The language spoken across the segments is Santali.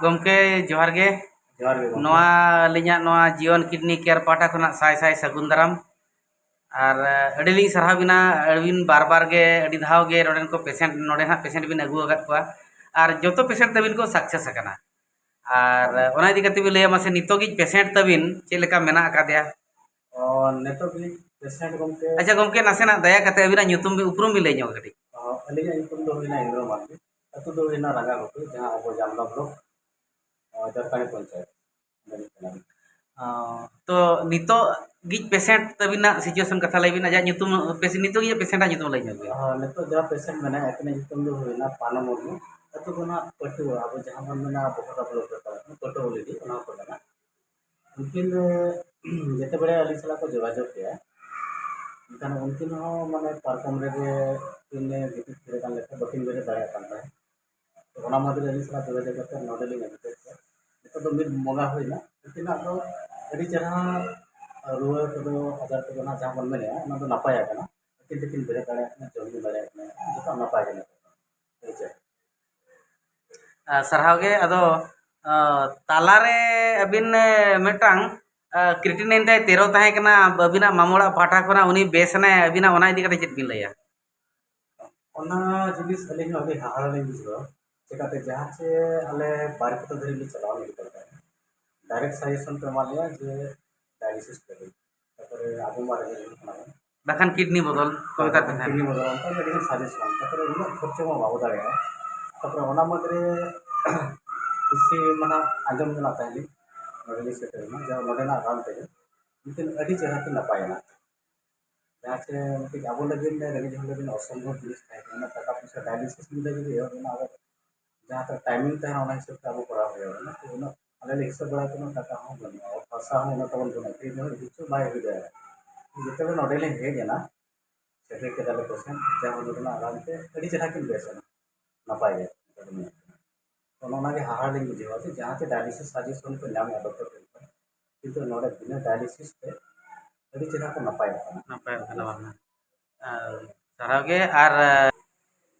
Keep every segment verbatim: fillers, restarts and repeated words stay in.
ᱜᱚᱢᱠᱮ, ᱡᱚᱦᱟᱨ ᱜᱮ᱾ ᱡᱚᱦᱟᱨ ᱜᱮ ᱜᱚᱢᱠᱮ᱾ ᱱᱚᱣᱟ ᱟᱹᱞᱤᱧᱟᱜ ᱱᱚᱣᱟ ᱡᱤᱭᱚᱱ ᱠᱤᱰᱱᱤ ᱠᱮᱭᱟᱨ ᱯᱟᱦᱴᱟ ᱠᱷᱚᱱᱟᱜ ᱥᱟᱭ ᱥᱟᱭ ᱥᱟᱹᱜᱩᱱ ᱫᱟᱨᱟᱢ᱾ ᱟᱨ, ᱟᱹᱰᱤ ᱞᱤᱧ ᱥᱟᱨᱦᱟᱣ ᱵᱤᱱᱟ, ᱟᱹᱵᱤᱱ ᱵᱟᱨ ᱵᱟᱨ ᱜᱮ, ᱟᱹᱰᱤ ᱫᱷᱟᱣ ᱜᱮ ᱱᱚᱰᱮᱱ ᱠᱚ patient, ᱱᱚᱰᱮ ᱦᱟᱸᱜ patient ᱵᱤᱱ ᱟᱹᱜᱩ ᱟᱠᱟᱫ ᱠᱚᱣᱟ᱾ ᱟᱨ ᱡᱚᱛᱚ patient ᱛᱟᱹᱵᱤᱱ ᱠᱚ success ᱟᱠᱟᱱᱟ᱾ ᱟᱨ ᱚᱱᱟ ᱤᱫᱤ ᱠᱟᱛᱮ ᱵᱤᱱ ᱞᱟᱹᱭᱟ ᱢᱟᱥᱮ, ᱱᱤᱛᱚᱜᱤᱡ patient ᱛᱟᱹᱵᱤᱱ ᱪᱮᱫ ᱞᱮᱠᱟ ᱢᱮᱱᱟᱜ ᱟᱠᱟᱫᱮᱭᱟ? ᱚ, ᱱᱤᱛᱚᱜᱤᱡ patient ᱜᱚᱢᱠᱮ᱾ ᱟᱪᱪᱷᱟ ᱜᱚᱢᱠᱮ, ᱱᱟᱥᱮᱱᱟᱜ ᱫᱟᱭᱟ ᱠᱟᱛᱮ ᱟᱹᱵᱤᱱᱟᱜ ᱧᱩᱛᱩᱢ ᱵᱤᱱ, ᱩᱯᱨᱩᱢ ᱵᱤᱱ ᱞᱟᱹᱭ ᱧᱚᱜ ᱠᱟᱹᱴᱤᱡ᱾ ᱚ, ᱟᱹᱞᱤᱧᱟᱜ ᱧᱩᱛᱩᱢ ᱫᱚ ᱦᱩᱭᱱᱟ ᱤᱱᱫᱨᱚ ᱢᱟᱨᱰᱤ᱾ ᱟᱹᱛᱩ ᱫᱚ ᱦᱩᱭᱱᱟ ᱨᱟᱸᱜᱟ ᱜᱷᱩᱴᱩ, ᱡᱟᱦᱟᱸ ᱟᱵᱚ ᱡᱟᱢᱫᱟ block, ᱚ, ᱡᱟᱨᱠᱟᱲᱤ ᱯᱚᱧᱪᱟᱭᱮᱛ᱾ ᱚ, ᱛᱚ ᱱᱤᱛᱚᱜᱤᱡ patient ᱛᱟᱹᱵᱤᱱᱟᱜ situation ᱠᱟᱛᱷᱟ ᱞᱟᱹᱭ ᱵᱤᱱ, ᱟᱡᱟᱜ ᱧᱩᱛᱩᱢ, patient, ᱱᱤᱛᱚᱜᱤᱡ patient ᱟᱜ ᱧᱩᱛᱩᱢ ᱞᱟᱹᱭ ᱧᱚᱜ ᱵᱤᱱ᱾ ᱦᱚᱸ, ᱱᱤᱛᱚᱜ ᱡᱟᱦᱟᱸ patient ᱢᱮᱱᱟᱭᱟ, ᱟᱹᱠᱤᱱᱟᱜ ᱧᱩᱛᱩᱢ ᱫᱚ ᱦᱩᱭᱱᱟ ᱯᱟᱱᱚ ᱢᱩᱨᱢᱩ᱾ ᱟᱹᱛᱩ ᱫᱚ ᱱᱟᱦᱟᱜ ᱯᱟᱹᱴᱩᱣᱟᱹ, ᱟᱵᱚ ᱡᱟᱦᱟᱸ ᱵᱚᱱ ᱢᱮᱱᱟ ᱵᱚᱦᱚᱲᱟ block ᱨᱮ ᱯᱟᱲᱟᱜ ᱠᱟᱱᱟ, ᱯᱟᱹᱴᱩᱣᱟᱹ ᱞᱤᱰᱤ, ᱚᱱᱟ ᱠᱚ ᱢᱮᱱᱟ᱾ ᱩᱱᱠᱤᱱ, ᱮ, ᱡᱮᱛᱮ ᱵᱮᱲᱟ ᱟᱹᱞᱤᱧ ᱥᱟᱞᱟᱜ ᱠᱚ ᱡᱳᱜᱟᱡᱳᱜᱽ ᱠᱮᱭᱟ, ᱮᱱᱠᱷᱟᱱ ᱩᱱᱠᱤᱱ ᱦᱚᱸ ᱢᱟᱱᱮ ᱯᱟᱨᱠᱚᱢ ᱨᱮᱜᱮ ᱠᱤᱱ ᱜᱤᱛᱤᱡ ᱛᱷᱤᱨ ᱟᱠᱟᱱ ᱞᱮᱠᱟ, ᱵᱟᱹᱠᱤᱱ ᱵᱮᱨᱮᱫ ᱫᱟᱲᱮᱭᱟᱜ ᱠᱟᱱ ᱛᱟᱦᱮᱸᱫ᱾ ᱛᱚ ᱚᱱᱟ ᱢᱟᱫᱷᱮᱨ ᱨᱮ ᱟᱹᱞᱤᱧ ᱥᱟᱞᱟᱜ ᱡᱳᱜᱟᱡᱳᱜᱽ ᱠᱟᱛᱮ ᱱᱚᱰᱮ ᱞᱤᱧ ᱟᱹᱜᱩ ᱠᱮᱫ ᱠᱚᱣᱟ᱾ ᱱᱤᱛᱚᱜ ᱫᱚ ᱢᱤᱫ ᱵᱚᱸᱜᱟ ᱦᱩᱭᱱᱟ, ᱩᱱᱠᱤᱱᱟᱜ ᱫᱚ ᱟᱹᱰᱤ ᱪᱮᱦᱨᱟ ᱨᱩᱣᱟᱹ ᱠᱚᱫᱚ, ᱟᱡᱟᱨ ᱠᱚᱫᱚ ᱱᱟᱜ ᱡᱟᱦᱟᱸ ᱵᱚᱱ ᱢᱮᱱᱮᱫᱼᱟ, ᱚᱱᱟ ᱫᱚ ᱱᱟᱯᱟᱭ ᱟᱠᱟᱱᱟ᱾ ᱟᱹᱠᱤᱱ ᱛᱮᱠᱤᱱ ᱵᱮᱨᱮᱫ ᱫᱟᱲᱮᱭᱟᱜ ᱠᱟᱱᱟ, ᱡᱚᱢ ᱧᱩ ᱫᱟᱲᱮᱭᱟᱜ ᱠᱟᱱᱟ, ᱡᱚᱛᱚ ᱱᱟᱯᱟᱭ ᱜᱮ ᱢᱮᱱᱟᱜ ᱠᱚᱣᱟ᱾ ᱦᱳᱭ ᱥᱮ᱾ ᱟᱨ ᱥᱟᱨᱦᱟᱣ ᱜᱮ᱾ ᱟᱫᱚ, ᱟᱸ, ᱛᱟᱞᱟᱨᱮ ᱟᱹᱵᱤᱱ, ᱮ, ᱢᱤᱫᱴᱟᱝ, ᱟ, creatinine ᱛᱟᱭ ᱛᱮᱨᱚ ᱛᱟᱦᱮᱸ ᱠᱟᱱᱟ, ᱟᱹᱵᱤᱱᱟᱜ ᱢᱟᱢᱚ ᱚᱲᱟᱜ ᱯᱟᱦᱴᱟ ᱠᱷᱚᱱᱟᱜ ᱩᱱᱤ ᱵᱮᱥ ᱮᱱᱟᱭ, ᱟᱹᱵᱤᱱᱟᱜ ᱚᱱᱟ ᱤᱫᱤ ᱠᱟᱛᱮ ᱪᱮᱫ ᱵᱤᱱ ᱞᱟᱹᱭᱟ? ᱚᱱᱟ ᱡᱤᱱᱤᱥ ᱟᱹᱞᱤᱧ ᱦᱚᱸ ᱟᱹᱰᱤ ᱦᱟᱦᱟᱲᱟ ᱞᱤᱧ ᱵᱩᱡᱷᱟᱹᱣᱟ᱾ ᱪᱮᱠᱟᱛᱮ ᱡᱟᱦᱟᱸ ᱪᱮ ᱟᱞᱮ ᱵᱟᱨ ᱠᱤᱞᱳ ᱫᱷᱟᱹᱨᱤᱡ ᱞᱮ ᱪᱟᱞᱟᱣ ᱞᱮᱱ ᱛᱟᱦᱮᱸᱫ᱾ Direct suggestion ᱠᱚ ᱮᱢᱟᱫ ᱞᱮᱭᱟ ᱡᱮ dialysis ᱞᱟᱹᱜᱤᱫ᱾ ᱛᱟᱨᱯᱚᱨᱮ ᱟᱵᱚ ᱢᱟ ᱨᱮᱸᱜᱮᱡ ᱦᱚᱲ ᱠᱟᱱᱟ ᱵᱚᱱ᱾ ᱵᱟᱠᱷᱟᱱ ᱠᱤᱰᱱᱤ ᱵᱚᱫᱚᱞ ᱠᱚ ᱢᱮᱛᱟᱜ ᱠᱟᱱ ᱛᱟᱦᱮᱸᱱ᱾ ᱠᱤᱰᱱᱤ ᱵᱚᱫᱚᱞ ᱚᱱᱠᱟ ᱜᱮ ᱟᱹᱰᱤ ᱜᱟᱱ suggestion᱾ ᱛᱟᱨᱯᱚᱨᱮ ᱩᱱᱟᱹᱜ ᱠᱷᱚᱨᱪᱟ ᱢᱟ ᱵᱟᱵᱚ ᱫᱟᱲᱮᱭᱟᱜᱼᱟ᱾ ᱛᱟᱨᱯᱚᱨᱮ ᱚᱱᱟ ᱢᱩᱫᱽᱨᱮ ᱠᱤᱪᱷᱩ ᱢᱟᱱᱮ ᱟᱸᱡᱚᱢ ᱡᱚᱱᱟᱜ ᱛᱟᱦᱮᱸ ᱞᱤᱧ, ᱱᱚᱰᱮ ᱞᱤᱧ ᱥᱮᱴᱮᱨ ᱮᱱᱟ, ᱡᱮ ᱱᱚᱰᱮᱱᱟᱜ ᱨᱟᱱ ᱛᱮᱜᱮ ᱢᱤᱫᱴᱮᱱ ᱟᱹᱰᱤ ᱪᱮᱦᱨᱟ ᱠᱤᱱ ᱱᱟᱯᱟᱭᱮᱱᱟ᱾ ᱡᱟᱦᱟᱸ ᱪᱮ ᱢᱤᱫᱴᱤᱡ ᱟᱵᱚ ᱞᱟᱹᱜᱤᱫ ᱨᱮᱸᱜᱮᱡ ᱦᱚᱲ ᱞᱟᱹᱜᱤᱫ ᱚᱥᱚᱢᱵᱷᱚᱵ ᱡᱤᱱᱤᱥ ᱛᱟᱦᱮᱸ ᱠᱟᱱᱟ᱾ ᱩᱱᱟᱹᱜ ᱴᱟᱠᱟ ᱯᱚᱭᱥᱟ dialysis ᱢᱤᱫ ᱫᱷᱟᱣ ᱡᱩᱫᱤ ᱮᱦᱚᱵ ᱮᱱᱟ, ᱟᱵᱚ ᱡᱟᱦᱟᱸ ᱛᱤᱱᱟᱹᱜ timing ᱛᱟᱦᱮᱱᱟ, ᱚᱱᱟ ᱦᱤᱥᱟᱹᱵ ᱛᱮ ᱟᱵᱚ ᱠᱚᱨᱟᱣ ᱦᱩᱭᱩᱜᱼᱟ᱾ ᱚᱱᱟ ᱛᱮ ᱩᱱᱟᱹᱜ ᱟᱞᱮ ᱞᱮ ᱦᱤᱥᱟᱹᱵ ᱵᱟᱲᱟ ᱠᱮᱫᱟ, ᱴᱟᱠᱟ ᱦᱚᱸ ᱵᱟᱹᱱᱩᱜᱼᱟ, ᱯᱚᱭᱥᱟ ᱦᱚᱸ ᱩᱱᱟᱹᱜ ᱛᱟᱵᱚᱱ ᱵᱟᱹᱱᱩᱜᱼᱟ, ᱠᱤᱨᱤᱧ ᱦᱚᱸ ᱠᱤᱪᱷᱩ ᱵᱟᱭ ᱦᱩᱭ ᱫᱟᱲᱮᱭᱟᱜᱼᱟ᱾ ᱡᱮᱛᱮ ᱵᱮᱲᱟ ᱱᱚᱰᱮ ᱞᱤᱧ ᱦᱮᱡ ᱮᱱᱟ, ᱥᱮᱴᱮᱨ ᱠᱮᱫᱟᱞᱮ patient, ᱡᱟᱦᱟᱸ ᱱᱚᱰᱮᱱᱟᱜ ᱨᱟᱱ ᱛᱮ ᱟᱹᱰᱤ ᱪᱮᱦᱨᱟ ᱠᱤᱱ ᱵᱮᱥ ᱮᱱᱟ, ᱱᱟᱯᱟᱭ ᱜᱮ᱾ ᱚᱱᱟ ᱚᱱᱟᱜᱮ ᱦᱟᱦᱟᱲ ᱞᱤᱧ ᱵᱩᱡᱷᱟᱹᱣᱟ ᱡᱮ ᱡᱟᱦᱟᱸ ᱛᱮ dialysis suggestion ᱠᱚ ᱧᱟᱢᱮᱫᱼᱟ ᱰᱚᱠᱴᱚᱨ ᱴᱷᱮᱱ ᱠᱷᱚᱱ, ᱠᱤᱱᱛᱩ ᱱᱚᱰᱮ ᱵᱤᱱᱟᱹ dialysis ᱛᱮ ᱟᱹᱰᱤ ᱪᱮᱦᱨᱟ ᱠᱚ ᱱᱟᱯᱟᱭᱚᱜ ᱠᱟᱱᱟ᱾ ᱱᱟᱯᱟᱭᱚᱜ ᱠᱟᱱᱟ, ᱵᱟᱝ? ᱟᱨ ᱥᱟᱨᱦᱟᱣ ᱜᱮ᱾ ᱟᱨ,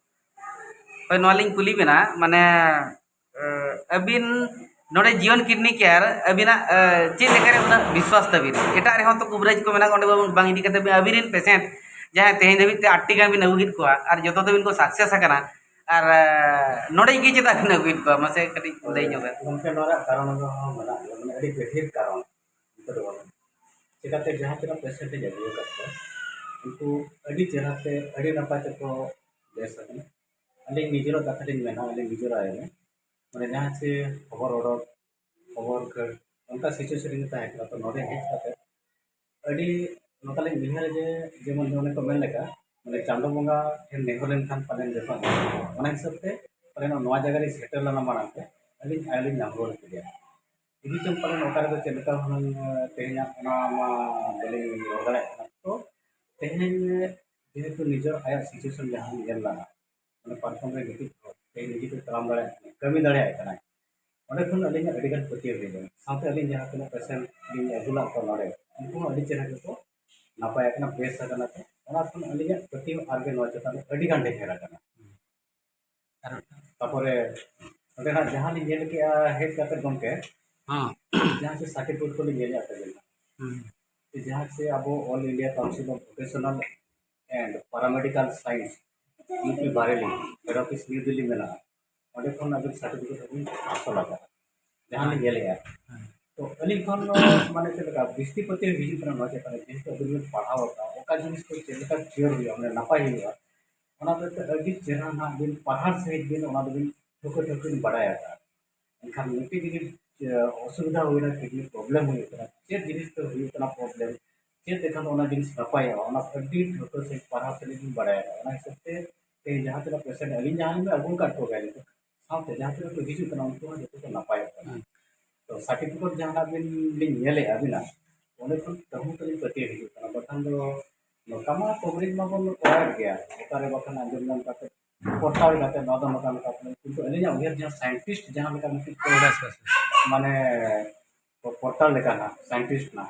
ᱦᱳᱭ, ᱱᱚᱣᱟ ᱞᱤᱧ ᱠᱩᱞᱤ ᱵᱮᱱᱟ, ᱢᱟᱱᱮ, ᱟᱹᱵᱤᱱ ᱱᱚᱰᱮ ᱡᱤᱭᱚᱱ ᱠᱤᱰᱱᱤ ᱠᱮᱭᱟᱨ ᱟᱹᱵᱤᱱᱟᱜ, ᱮ, ᱪᱮᱫ ᱞᱮᱠᱟᱨᱮ ᱩᱱᱟᱹᱜ ᱵᱤᱥᱣᱟᱥ ᱛᱟᱹᱵᱤᱱ? ᱮᱴᱟᱜ ᱨᱮᱦᱚᱸ ᱛᱚ ᱠᱩᱵᱨᱟᱡᱽ ᱠᱚ ᱢᱮᱱᱟᱜ ᱠᱚᱣᱟ, ᱚᱸᱰᱮ ᱵᱟᱝ, ᱵᱟᱝ ᱤᱫᱤ ᱠᱟᱛᱮ ᱟᱹᱵᱤᱱ ᱨᱮᱱ ᱯᱮᱥᱮᱱᱴ ᱡᱟᱦᱟᱸᱭ ᱛᱮᱦᱮᱧ ᱫᱷᱟᱹᱵᱤᱡ ᱛᱮ ᱟᱴ ᱴᱤ ᱜᱟᱱ ᱵᱤᱱ ᱟᱹᱜᱩ ᱠᱮᱫ ᱠᱚᱣᱟ ᱟᱨ ᱡᱚᱛᱚ ᱛᱟᱹᱵᱤᱱ ᱠᱚ ᱥᱟᱠᱥᱮᱥ ᱟᱠᱟᱱᱟ, ᱟᱨ, ᱮ, ᱱᱚᱰᱮ ᱜᱮ ᱪᱮᱫᱟᱜ ᱵᱤᱱ ᱟᱹᱜᱩᱭᱮᱫ ᱠᱚᱣᱟ? ᱢᱟᱥᱮ ᱠᱟᱹᱴᱤᱡ ᱞᱟᱹᱭ ᱧᱚᱜ ᱵᱮᱱ᱾ ᱜᱚᱢᱠᱮ, ᱱᱚᱣᱟ ᱨᱮᱭᱟᱜ ᱠᱟᱨᱚᱱ ᱫᱚ ᱢᱮᱱᱟᱜ ᱜᱮᱭᱟ, ᱢᱟᱱᱮ ᱟᱹᱰᱤ ᱜᱟᱹᱦᱤᱨ ᱠᱟᱨᱚᱱ᱾ ᱱᱤᱛᱚᱜ ᱫᱚ ᱵᱟᱝ᱾ ᱪᱮᱠᱟᱛᱮ ᱡᱟᱦᱟᱸ ᱛᱤᱱᱟᱹᱜ ᱯᱮᱥᱮᱱᱴ ᱤᱧ ᱟᱹᱜᱩ ᱟᱠᱟᱫ ᱠᱚᱣᱟ, ᱩᱱᱠᱩ ᱟᱹᱰᱤ ᱪᱮᱦᱨᱟ ᱛᱮ, ᱟᱹᱰᱤ ᱱᱟᱯᱟᱭ ᱛᱮᱠᱚ ᱵᱮᱥ ᱟᱠᱟᱱᱟ᱾ ᱟᱹᱞᱤᱧ ᱱᱤᱡᱮᱨᱟᱜ ᱠᱟᱛᱷᱟ ᱞᱤᱧ ᱢᱮᱱᱟ, ᱟᱹᱞᱤᱧ ᱱᱤᱡᱮᱨᱟᱜ ᱨᱮ, ᱢᱟᱱᱮ ᱡᱟᱦᱟᱸ ᱪᱮ ᱠᱷᱚᱵᱚᱨ ᱚᱰᱚᱠ, ᱠᱷᱚᱵᱚᱨ ᱠᱷᱟᱹᱲ, ᱚᱱᱠᱟ ᱥᱤᱪᱩᱭᱮᱥᱚᱱ ᱨᱮ ᱛᱟᱦᱮᱸ ᱠᱟᱱᱟ᱾ ᱛᱚ ᱱᱚᱰᱮ ᱦᱮᱡ ᱠᱟᱛᱮ ᱟᱹᱰᱤ ᱱᱚᱝᱠᱟᱞᱤᱧ ᱩᱭᱦᱟᱹᱨᱟ ᱡᱮ, ᱡᱮᱢᱚᱱ ᱚᱱᱮ ᱠᱚ ᱢᱮᱱ ᱞᱮᱠᱟ, ᱢᱟᱱᱮ ᱪᱟᱸᱫᱚ ᱵᱚᱸᱜᱟ ᱴᱷᱮᱱ ᱱᱮᱦᱚᱨ ᱞᱮᱱᱠᱷᱟᱱ ᱯᱟᱞᱮᱱ ᱡᱚᱛᱚ᱾ ᱚᱱᱟ ᱦᱤᱥᱟᱹᱵ ᱛᱮ ᱯᱟᱞᱮᱱ ᱱᱚᱣᱟ ᱡᱟᱭᱜᱟ ᱨᱮ ᱥᱮᱴᱮᱨ ᱞᱮᱱᱟ ᱢᱟᱲᱟᱝ ᱛᱮ ᱟᱹᱞᱤᱧ ᱟᱭᱳ ᱞᱤᱧ ᱧᱟᱢ ᱨᱩᱣᱟᱹᱲ ᱠᱮᱫᱮᱭᱟ᱾ ᱤᱫᱤ ᱪᱚᱝ ᱯᱟᱞᱮᱱ ᱚᱠᱟ ᱨᱮᱫᱚ ᱪᱮᱫ ᱞᱮᱠᱟ ᱦᱩᱱᱟᱹᱝ, ᱮ, ᱛᱮᱦᱮᱧᱟᱜ ᱚᱱᱟ ᱢᱟ ᱵᱟᱹᱞᱤᱧ ᱨᱚᱲ ᱫᱟᱲᱮᱭᱟᱜ ᱠᱟᱱᱟ᱾ ᱛᱚ ᱛᱮᱦᱮᱧ ᱡᱮᱦᱮᱛᱩ ᱱᱤᱡᱮᱨ ᱟᱭᱟᱜ ᱥᱤᱪᱩᱭᱮᱥᱚᱱ ᱡᱟᱦᱟᱸ ᱧᱮᱞ ᱞᱮᱱᱟ, ᱢᱟᱱᱮ ᱯᱟᱨᱠᱚᱢ ᱨᱮ ᱜᱤᱛᱤᱡ ᱠᱚ, ᱛᱮᱦᱮᱧ ᱱᱤᱡᱮ ᱛᱮ ᱛᱟᱲᱟᱢ ᱫᱟᱲᱮᱭᱟᱜ ᱠᱟᱱᱟ, ᱠᱟᱹᱢᱤ ᱫᱟᱲᱮᱭᱟᱜ ᱠᱟᱱᱟᱭ, ᱚᱸᱰᱮ ᱠᱷᱚᱱ ᱟᱹᱞᱤᱧᱟᱜ ᱟᱹᱰᱤ ᱜᱟᱱ ᱯᱟᱹᱛᱭᱟᱹᱣ ᱦᱩᱭ ᱞᱮᱱᱟ᱾ ᱥᱟᱶᱛᱮ ᱟᱹᱞᱤᱧ ᱡᱟᱦᱟᱸ ᱛᱤᱱᱟᱹᱜ ᱯᱮᱥᱮᱱᱴ ᱞᱤᱧ ᱟᱹᱜᱩ ᱞᱮᱫ ᱠᱚᱣᱟ ᱱᱚᱰᱮ, ᱩᱱᱠᱩ ᱦᱚᱸ ᱟᱹᱰᱤ ᱪᱮᱦᱨᱟ ᱜᱮᱠᱚ ᱱᱟᱯᱟᱭ ᱟᱠᱟᱱᱟ, ᱵᱮᱥ ᱟᱠᱟᱱᱟ ᱠᱚ᱾ ᱚᱱᱟ ᱠᱷᱚᱱ ᱟᱹᱞᱤᱧᱟᱜ ᱯᱟᱹᱛᱭᱟᱹᱣ ᱟᱨᱜᱮ ᱱᱚᱣᱟ ᱪᱮᱛᱟᱱ ᱨᱮ ᱟᱹᱰᱤ ᱜᱟᱱ ᱰᱷᱮᱨ ᱟᱠᱟᱱᱟ᱾ ᱟᱨ ᱛᱟᱯᱚᱨᱮ ᱚᱸᱰᱮ ᱦᱟᱸᱜ ᱡᱟᱦᱟᱸ ᱞᱤᱧ ᱧᱮᱞ ᱠᱮᱜᱼᱟ ᱦᱮᱡ ᱠᱟᱛᱮ ᱜᱚᱢᱠᱮ, ᱦᱚᱸ᱾ ᱡᱟᱦᱟᱸ ᱥᱮ ᱥᱟᱨᱴᱤᱯᱷᱤᱠᱮᱴ ᱠᱚᱞᱤᱧ ᱧᱮᱞᱮᱫ ᱛᱟᱵᱮᱱᱟ, ᱦᱩᱸ᱾ ᱡᱟᱦᱟᱸ ᱥᱮ ᱟᱵᱚ All India Council of Vocational and Paramedical Science, U P Bareilly, head office new Delhi ᱢᱮᱱᱟᱜᱼᱟ, ᱚᱸᱰᱮ ᱠᱷᱚᱱ ᱟᱵᱮᱱ ᱥᱟᱨᱴᱤᱯᱷᱤᱠᱮᱴ ᱦᱚᱸᱵᱮᱱ ᱦᱟᱥᱚᱞ ᱟᱠᱟᱫᱼᱟ, ᱡᱟᱦᱟᱸ ᱞᱤᱧ ᱧᱮᱞᱮᱫᱼᱟ᱾ ᱦᱮᱸ᱾ ᱛᱚ ᱟᱹᱞᱤᱧ ᱠᱷᱚᱱ ᱫᱚ ᱢᱟᱱᱮ ᱪᱮᱫ ᱞᱮᱠᱟ ᱵᱤᱥᱛᱤ ᱯᱟᱹᱛᱭᱟᱹᱣ ᱦᱤᱡᱩᱜ ᱠᱟᱱᱟ ᱱᱚᱣᱟ ᱪᱮᱛᱟᱱ ᱨᱮ, ᱡᱮᱦᱮᱛᱩ ᱟᱵᱮᱱ ᱵᱮᱱ ᱯᱟᱲᱦᱟᱣ ᱟᱠᱟᱫᱼᱟ, ᱚᱠᱟ ᱡᱤᱱᱤᱥ ᱠᱚ ᱪᱮᱫ ᱞᱮᱠᱟ ᱠᱤᱭᱳᱨ ᱦᱩᱭᱩᱜᱼᱟ, ᱢᱟᱱᱮ ᱱᱟᱯᱟᱭ ᱦᱩᱭᱩᱜᱼᱟ, ᱚᱱᱟ ᱦᱚᱛᱮᱡ ᱛᱮ ᱟᱹᱰᱤ ᱪᱮᱦᱨᱟ ᱱᱟᱦᱟᱜ ᱵᱤᱱ ᱯᱟᱲᱦᱟᱣ ᱥᱟᱺᱦᱤᱡ ᱵᱤᱱ ᱚᱱᱟ ᱫᱚᱵᱤᱱ ᱴᱷᱟᱹᱣᱠᱟᱹ ᱴᱷᱟᱹᱣᱠᱟᱹ ᱵᱤᱱ ᱵᱟᱰᱟᱭ ᱟᱠᱟᱫᱼᱟ᱾ ᱮᱱᱠᱷᱟᱱ ᱢᱤᱫᱴᱤᱡ ᱡᱩᱫᱤ, ᱮ, ᱚᱥᱩᱵᱤᱫᱷᱟ ᱦᱩᱭᱱᱟ, ᱠᱤᱰᱱᱤ ᱯᱨᱚᱵᱞᱮᱢ ᱦᱩᱭᱩᱜ ᱠᱟᱱᱟ, ᱪᱮᱫ ᱡᱤᱱᱤᱥ ᱛᱮ ᱦᱩᱭᱩᱜ ᱠᱟᱱᱟ ᱯᱨᱚᱵᱞᱮᱢ, ᱪᱮᱫ ᱛᱮᱠᱷᱟᱱ ᱫᱚ ᱚᱱᱟ ᱡᱤᱱᱤᱥ ᱱᱟᱯᱟᱭᱚᱜᱼᱟ, ᱚᱱᱟ ᱟᱹᱰᱤ ᱴᱷᱟᱹᱣᱠᱟᱹ ᱥᱟᱺᱦᱤᱡ ᱯᱟᱲᱦᱟᱣ ᱥᱟᱺᱦᱤᱡ ᱵᱤᱱ ᱵᱟᱰᱟᱭ ᱟᱠᱟᱫᱼᱟ᱾ ᱚᱱᱟ ᱦᱤᱥᱟᱹᱵ ᱛᱮ ᱛᱮᱦᱮᱧ ᱡᱟᱦᱟᱸ ᱛᱤᱱᱟᱹᱜ ᱯᱮᱥᱮᱱᱴ ᱟᱹᱞᱤᱧ ᱡᱟᱦᱟᱸ ᱞᱤᱧ ᱟᱹᱜᱩ ᱟᱠᱟᱫ ᱠᱚᱜᱮᱭᱟ ᱱᱤᱛᱚᱜ, ᱥᱟᱶᱛᱮ ᱡᱟᱦᱟᱸ ᱛᱤᱱᱟᱹᱜ ᱠᱚ ᱦᱤᱡᱩᱜ ᱠᱟᱱᱟ ᱩᱱᱠᱩ ᱦᱚᱸ ᱡᱚᱛᱚ ᱠᱚ ᱱᱟᱯᱟᱭᱚᱜ ᱠᱟᱱᱟ᱾ ᱦᱩᱸ᱾ ᱛᱚ ᱥᱟᱨᱴᱤᱯᱷᱤᱠᱮᱴ ᱡᱟᱦᱟᱸ ᱱᱟᱜ ᱵᱤᱱ, ᱞᱤᱧ ᱧᱮᱞᱮᱫᱼᱟ ᱟᱹᱵᱤᱱᱟᱜ, ᱚᱸᱰᱮ ᱠᱷᱚᱱ ᱛᱟᱹᱦᱩ ᱛᱟᱹᱞᱤᱧ ᱯᱟᱹᱛᱭᱟᱹᱣ ᱦᱤᱡᱩᱜ ᱠᱟᱱᱟ, ᱵᱟᱠᱷᱟᱱ ᱫᱚ ᱱᱚᱝᱠᱟ ᱢᱟ ᱠᱚᱵᱷᱟᱨᱮᱡᱽ ᱢᱟᱵᱚᱱ ᱠᱚᱨᱟᱣᱮᱫ ᱜᱮᱭᱟ, ᱚᱠᱟᱨᱮ ᱵᱟᱠᱷᱟᱱ ᱟᱸᱡᱚᱢ ᱧᱟᱢ ᱠᱟᱛᱮ ᱯᱚᱨᱛᱟᱞ ᱠᱟᱛᱮ ᱱᱚᱣᱟ ᱫᱚ ᱱᱚᱝᱠᱟ ᱱᱚᱝᱠᱟ ᱠᱟᱱᱟ, ᱠᱤᱱᱛᱩ ᱟᱹᱞᱤᱧᱟᱜ ᱩᱭᱦᱟᱹᱨ ᱡᱟᱦᱟᱸ ᱥᱟᱭᱮᱱᱴᱤᱥᱴ ᱡᱟᱦᱟᱸ ᱞᱮᱠᱟ ᱢᱤᱫᱴᱤᱡ ᱠᱚ ᱵᱮᱥ, ᱵᱮᱥ, ᱵᱮᱥ᱾ ᱢᱟᱱᱮ ᱯᱚᱨᱛᱟᱞ ᱞᱮᱠᱟ ᱱᱟᱜ ᱥᱟᱭᱮᱱᱴᱤᱥᱴ ᱱᱟᱜ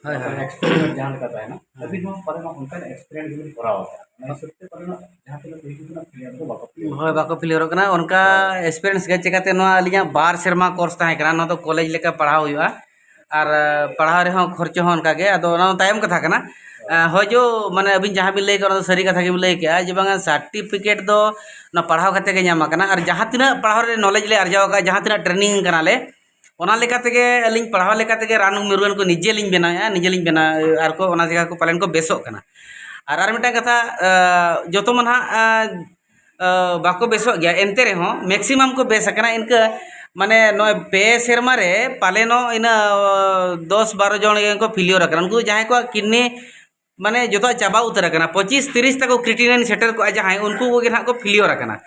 ᱦᱳᱭ, ᱦᱳᱭ᱾ ᱮᱠᱥᱯᱮᱨᱤᱢᱮᱱᱴ ᱡᱟᱦᱟᱸ ᱞᱮᱠᱟ ᱛᱟᱦᱮᱱᱟ, ᱦᱮᱸ᱾ ᱟᱹᱵᱤᱱ ᱦᱚᱸ ᱯᱟᱞᱮᱱ ᱚᱱᱠᱟᱱ ᱮᱠᱥᱯᱮᱨᱤᱢᱮᱱᱴ ᱜᱮᱵᱤᱱ ᱠᱚᱨᱟᱣ ᱟᱠᱟᱫᱼᱟ᱾ ᱚᱱᱟ ᱦᱤᱥᱟᱹᱵ ᱛᱮ ᱯᱟᱞᱮᱱ ᱡᱟᱦᱟᱸ ᱛᱤᱱᱟᱹᱜ ᱠᱚ ᱦᱤᱡᱩᱜ ᱠᱟᱱᱟ, ᱯᱞᱮᱭᱟᱨ ᱫᱚ ᱵᱟᱠᱚ ᱯᱞᱮᱭᱟᱨ ᱦᱳᱭ, ᱵᱟᱠᱚ ᱯᱞᱮᱭᱟᱨᱚᱜ ᱠᱟᱱᱟ᱾ ᱚᱱᱠᱟ ᱦᱳᱭ᱾ ᱮᱠᱥᱯᱮᱨᱤᱭᱮᱱᱥ ᱜᱮ ᱪᱤᱠᱟᱹᱛᱮ ᱱᱚᱣᱟ ᱟᱹᱞᱤᱧᱟᱜ ᱵᱟᱨ ᱥᱮᱨᱢᱟ ᱠᱳᱨᱥ ᱛᱟᱦᱮᱸ ᱠᱟᱱᱟ, ᱱᱚᱣᱟ ᱫᱚ ᱠᱚᱞᱮᱡᱽ ᱞᱮᱠᱟ ᱯᱟᱲᱦᱟᱣ ᱦᱩᱭᱩᱜᱼᱟ᱾ ᱟᱨ, ᱟᱸ, ᱯᱟᱲᱦᱟᱣ ᱨᱮᱦᱚᱸ ᱠᱷᱚᱨᱪᱚ ᱦᱚᱸ ᱚᱱᱠᱟ ᱜᱮ᱾ ᱟᱫᱚ ᱚᱱᱟ ᱫᱚ ᱛᱟᱭᱚᱢ ᱠᱟᱛᱷᱟ ᱠᱟᱱᱟ᱾ ᱦᱳᱭ᱾ ᱟᱸ, ᱦᱳᱭ ᱡᱚ, ᱢᱟᱱᱮ ᱟᱹᱵᱤᱱ ᱡᱟᱦᱟᱸ ᱵᱤᱱ ᱞᱟᱹᱭ ᱠᱮᱫ, ᱚᱱᱟ ᱫᱚ ᱥᱟᱹᱨᱤ ᱠᱟᱛᱷᱟ ᱜᱮᱵᱤᱱ ᱞᱟᱹᱭ ᱠᱮᱫᱼᱟ ᱡᱮ ᱵᱟᱝᱟ ᱥᱟᱨᱴᱤᱯᱷᱤᱠᱮᱴ ᱫᱚ ᱚᱱᱟ ᱯᱟᱲᱦᱟᱣ ᱠᱟᱛᱮ ᱜᱮ ᱧᱟᱢ ᱟᱠᱟᱱᱟ᱾ ᱟᱨ ᱡᱟᱦᱟᱸ ᱛᱤᱱᱟᱹᱜ ᱯᱟᱲᱦᱟᱣ ᱨᱮ ᱱᱚᱞᱮᱡᱽ ᱞᱮ ᱟᱨᱡᱟᱣ ᱟᱠᱟᱫᱼᱟ, ᱡᱟᱦᱟᱸ ᱛᱤᱱᱟᱹᱜ ᱴᱨᱮᱱᱤᱝ ᱠᱟᱱᱟᱞᱮ, ᱚᱱᱟ ᱞᱮᱠᱟ ᱛᱮᱜᱮ ᱟᱹᱞᱤᱧ ᱯᱟᱲᱦᱟᱣ ᱞᱮᱠᱟ ᱛᱮᱜᱮ ᱨᱟᱱ ᱢᱩᱨᱜᱟᱹᱱ ᱠᱚ ᱱᱤᱡᱮ ᱞᱤᱧ ᱵᱮᱱᱟᱣᱮᱫᱼᱟ, ᱱᱤᱡᱮ ᱞᱤᱧ ᱵᱮᱱᱟᱣ, ᱟᱨ ᱠᱚ ᱚᱱᱟ ᱡᱟᱭᱜᱟ ᱠᱚ ᱯᱟᱞᱮᱱ ᱠᱚ ᱵᱮᱥᱚᱜ ᱠᱟᱱᱟ᱾ ᱟᱨ, ᱟᱨ ᱢᱤᱫᱴᱟᱝ ᱠᱟᱛᱷᱟ, ᱟᱸ, ᱡᱚᱛᱚ ᱢᱟ ᱱᱟᱦᱟᱜ, ᱟᱸ, ᱟᱸ, ᱵᱟᱠᱚ ᱵᱮᱥᱚᱜ ᱜᱮᱭᱟ, ᱮᱱᱛᱮ ᱨᱮᱦᱚᱸ ᱢᱮᱠᱥᱤᱢᱟᱢ ᱠᱚ ᱵᱮᱥ ᱟᱠᱟᱱᱟ᱾ ᱤᱱᱠᱟᱹ ᱢᱟᱱᱮ ᱱᱚᱜᱼᱚᱭ ᱯᱮ ᱥᱮᱨᱢᱟ ᱨᱮ ᱯᱟᱞᱮᱱᱚᱜ ᱤᱱᱟᱹ, ᱟᱸ, ᱫᱚᱥ ᱵᱟᱨᱚ ᱡᱚᱱ ᱜᱮ ᱠᱚ ᱯᱷᱮᱞᱤᱭᱳᱨ ᱟᱠᱟᱱᱟ᱾ ᱩᱱᱠᱩ ᱫᱚ ᱡᱟᱦᱟᱸᱭ ᱠᱚᱣᱟᱜ ᱠᱤᱰᱱᱤ ᱢᱟᱱᱮ ᱡᱚᱛᱚᱣᱟᱜ ᱪᱟᱵᱟ ᱩᱛᱟᱹᱨ ᱟᱠᱟᱱᱟ, ᱯᱚᱸᱪᱤᱥ ᱛᱤᱨᱤᱥ ᱛᱟᱠᱚ ᱠᱨᱤᱴᱤᱱᱟᱭᱤᱱ ᱥᱮᱴᱮᱨ ᱠᱚᱜᱼᱟ ᱡᱟᱦᱟᱸᱭ, ᱩᱱᱠᱩ ᱠᱚᱜᱮ ᱱᱟᱦᱟᱜ ᱠᱚ ᱯᱷᱮᱞᱤᱭᱳᱨ ᱟᱠᱟᱱᱟ᱾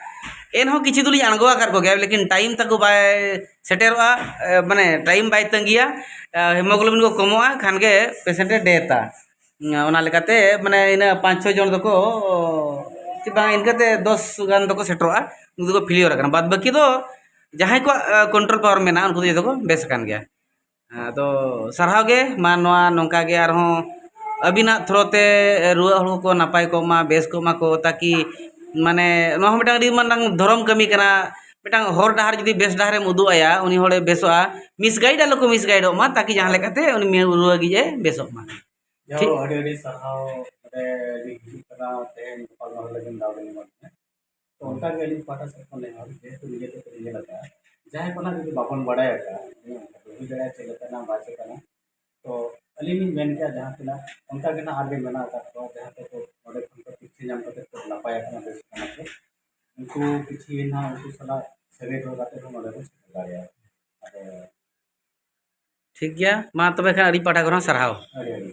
ᱮᱱᱦᱚᱸ ᱠᱤᱪᱷᱩ ᱫᱚᱞᱤᱧ ᱟᱬᱜᱚ ᱟᱠᱟᱫ ᱠᱚᱜᱮᱭᱟ, ᱞᱮᱠᱤᱱ ᱴᱟᱭᱤᱢ ᱛᱟᱠᱚ ᱵᱟᱭ ᱥᱮᱴᱮᱨᱚᱜᱼᱟ, ᱮ, ᱢᱟᱱᱮ ᱴᱟᱭᱤᱢ ᱵᱟᱭ ᱛᱟᱺᱜᱤᱭᱟ, ᱮ, ᱦᱮᱢᱳᱜᱞᱳᱵᱤᱱ ᱠᱚ ᱠᱚᱢᱚᱜᱼᱟ, ᱠᱷᱟᱱ ᱜᱮ ᱯᱮᱥᱮᱱᱴ ᱮ ᱰᱮᱛᱷᱟ᱾ ᱚᱱᱟ ᱞᱮᱠᱟᱛᱮ ᱢᱟᱱᱮ ᱤᱱᱟᱹ ᱯᱟᱸᱪ ᱪᱷᱚ ᱡᱚᱱ ᱫᱚᱠᱚ, ᱪᱮ ᱵᱟᱝ, ᱤᱱᱠᱟᱹᱛᱮ ᱫᱚᱥ ᱜᱟᱱ ᱫᱚᱠᱚ ᱥᱮᱴᱮᱨᱚᱜᱼᱟ, ᱩᱱᱠᱩ ᱫᱚᱠᱚ ᱯᱷᱮᱞᱤᱭᱳᱨ ᱟᱠᱟᱱᱟ᱾ ᱵᱟᱫ ᱵᱟᱹᱠᱤ ᱫᱚ ᱡᱟᱦᱟᱸᱭ ᱠᱚᱣᱟᱜ, ᱮ, ᱠᱚᱱᱴᱨᱳᱞ ᱯᱟᱣᱟᱨ ᱢᱮᱱᱟᱜᱼᱟ, ᱩᱱᱠᱩ ᱫᱚ ᱡᱚᱛᱚ ᱠᱚ ᱵᱮᱥ ᱟᱠᱟᱱ ᱜᱮᱭᱟ᱾ ᱟᱫᱚ ᱥᱟᱨᱦᱟᱣ ᱜᱮ, ᱢᱟ ᱱᱚᱣᱟ ᱱᱚᱝᱠᱟ ᱜᱮ ᱟᱨᱦᱚᱸ ᱟᱹᱵᱤᱱᱟᱜ ᱛᱷᱨᱳ ᱛᱮ ᱨᱩᱣᱟᱹᱜ ᱦᱚᱲ ᱠᱚ ᱱᱟᱯᱟᱭ ᱠᱚᱜ ᱢᱟ, ᱵᱮᱥ ᱠᱚᱜ ᱢᱟ ᱠᱚ, ᱛᱟᱠᱤ ᱢᱟᱱᱮ ᱱᱚᱣᱟ ᱦᱚᱸ ᱢᱤᱫᱴᱟᱝ ᱟᱹᱰᱤ ᱢᱟᱨᱟᱝ ᱫᱷᱚᱨᱚᱢ ᱠᱟᱹᱢᱤ ᱠᱟᱱᱟ᱾ ᱢᱤᱫᱴᱟᱝ ᱦᱚᱨ ᱰᱟᱦᱟᱨ ᱡᱩᱫᱤ ᱵᱮᱥ ᱰᱟᱦᱟᱨᱮᱢ ᱩᱫᱩᱜ ᱟᱭᱟ, ᱩᱱᱤ ᱦᱚᱲᱮ ᱵᱮᱥᱚᱜᱼᱟ᱾ ᱢᱤᱥᱜᱟᱭᱤᱰ ᱟᱞᱚ ᱠᱚ ᱢᱤᱥᱜᱟᱭᱤᱰᱚᱜ ᱢᱟ, ᱛᱟᱠᱤ ᱡᱟᱦᱟᱸ ᱞᱮᱠᱟᱛᱮ ᱩᱱᱤ ᱢᱤ-, ᱨᱩᱣᱟᱹᱜᱤᱡ ᱮ ᱵᱮᱥᱚᱜ ᱢᱟ᱾ ᱡᱟᱦᱟᱸ ᱴᱷᱤᱠ᱾ ᱟᱹᱰᱤ ᱟᱹᱰᱤ ᱥᱟᱨᱦᱟᱣ, ᱱᱚᱰᱮ ᱞᱤᱧ ᱦᱤᱡᱩᱜ ᱠᱟᱱᱟ, ᱛᱮᱦᱮᱧ ᱜᱟᱯᱟᱞᱢᱟᱨᱟᱣ ᱞᱟᱹᱜᱤᱫ ᱫᱟᱣ ᱵᱮᱱ ᱮᱢᱟ ᱫᱤᱧᱟ᱾ ᱛᱚ, ᱚᱱᱠᱟ ᱜᱮ ᱟᱹᱞᱤᱧ ᱯᱟᱦᱴᱟ ᱥᱮᱫ ᱠᱷᱚᱱ ᱱᱮᱦᱚᱨ, ᱡᱮᱦᱮᱛᱩ ᱱᱤᱡᱮ ᱛᱮᱯᱮ ᱧᱮᱞ ᱟᱠᱟᱫᱼᱟ, ᱡᱟᱦᱟᱸᱭ ᱠᱚ ᱱᱟᱜ ᱡᱩᱫᱤ ᱵᱟᱵᱚᱱ ᱵᱟᱲᱟᱭ ᱟᱠᱟᱫᱼᱟ, ᱦᱮᱸ, ᱦᱩᱭ ᱫᱟᱲᱮᱭᱟᱜᱼᱟ ᱪᱮᱫ ᱞᱮᱠᱟᱱᱟ, ᱵᱟᱭ ᱪᱮᱫ ᱠᱟᱱᱟ᱾ ᱛᱚ, ᱟᱹᱞᱤᱧ ᱞᱤᱧ ᱢᱮᱱ ᱠᱮᱭᱟ, ᱡᱟᱦᱟᱸ ᱛᱤᱱᱟᱹᱜ ᱚᱱᱠᱟ ᱜᱮ ᱱᱟᱜ ᱟᱨ ᱜᱮ ᱢᱮᱱᱟᱜ ᱟᱠᱟᱫ ᱠᱚᱣᱟ, ᱡᱟᱦᱟᱸ ᱫᱚᱠᱚ ᱱᱚᱰᱮ ᱠᱷᱚᱱ ᱠᱚ ᱥᱤᱠᱠᱷᱟ ᱧᱟᱢ ᱠᱟᱛᱮ ᱠᱚ ᱱᱟᱯᱟᱭ ᱟᱠᱟᱱᱟ, ᱵᱮᱥ ᱟᱠᱟᱱᱟ ᱠᱚ᱾ ᱩᱱᱠᱩ ᱠᱤᱪᱷᱩ ᱱᱟᱜ ᱩᱱᱠᱩ ᱥᱟᱞᱟᱜ ᱥᱟᱹᱜᱟᱹᱭ ᱫᱚᱦᱚ ᱠᱟᱛᱮ ᱦᱚᱸ ᱱᱚᱰᱮ ᱵᱚᱱ ᱥᱮᱴᱮᱨ ᱫᱟᱲᱮᱭᱟᱜᱼᱟ᱾ ᱟᱫᱚ ᱴᱷᱤᱠ ᱜᱮᱭᱟ, ᱢᱟ ᱛᱚᱵᱮ ᱠᱷᱟᱱ ᱟᱹᱞᱤᱧ ᱯᱟᱦᱴᱟ ᱠᱷᱚᱱ ᱦᱚᱸ ᱥᱟᱨᱦᱟᱣ᱾ ᱟᱹᱰᱤ ᱟᱹᱰᱤ᱾